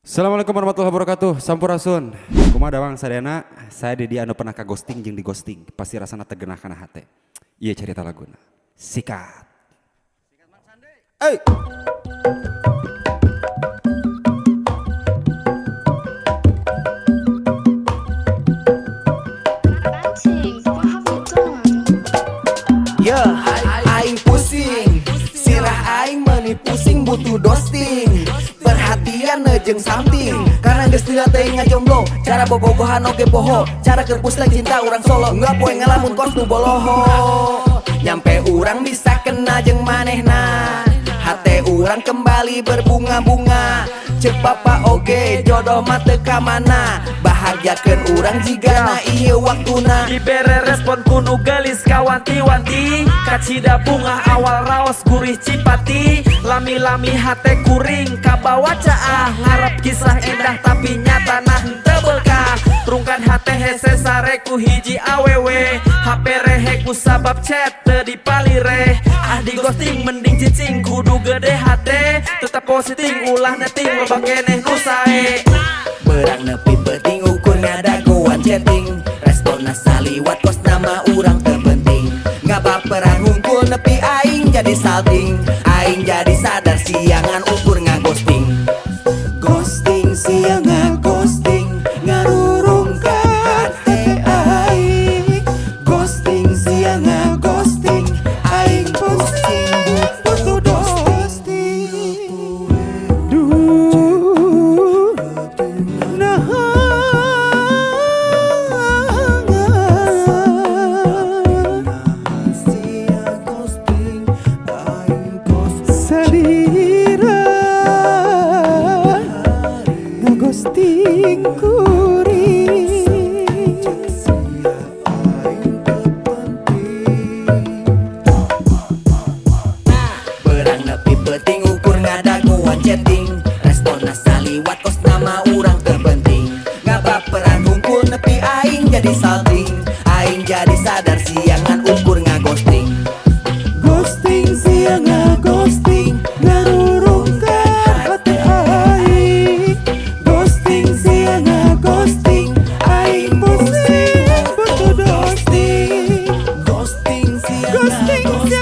Assalamualaikum warahmatullahi wabarakatuh. Sampurasun. Kumaha damang sadayana? Saya Dedi anu pernah ka ghosting jeung di ghosting. Pasti rasana teu genah kana hate. Ieu carita laguna. Sikat. Hey. Banting, what have you done? Ya, aing pusing. Sirah aing meuni pusing butuh dosting. Perhatian jeung something. Karena geus lila teuing ngajomblo. Cara bobogohan oge poho. Cara keur pusle cinta urang solo. Enggak poe ngalamun kos nu boloho. Nyampe urang bisa kenal jeung manehna. Hate urang kembali berbunga-bunga. Cek papa oge jodoh mah teu ka mana. Bahagiakeun urang jigana ieu waktuna. Dibere respon ku nu geulis kawanti-wanti. Kacida bunga awal raos gurih cipati. Lami-lami hate kuring kabawa caah. Ngarep kisah indah tapi nyatana henteu beukah. Rungkan hate hese sare ku hiji awewe. HP rehe ku sabab chat teu dipalire. Ah di ghosting mending cicing kudu gede hate. Tetep positif ulah neting loba keneh nu sae. Berang nepi penting ukur ngadagoan chatting. Responna saliwat kos nama urang teu penting. Ngabaperan hungkul nepi aing jadi salting. Aing jadi sadar siangan ukur ngaghosting. Ghosting sia ngaghosting ngarurungkan hate aing. Ghosting sia ngaghosting aing pusing butuh dosting. Duh, naha salira ngaghosting kuring. Berang nepi penting ukur ngadagoan chatting. Responna saliwat kos nama urang teu penting. Ngabaperan hungkul nepi aing jadi salting. Aing jadi sadar siangan ukur ngaghosting. Ghosting sia ngaghosting ngarurungkan hate aing. Ghosting sia ngaghosting aing pusing butuh dosting. Ghosting sia Ghosting sia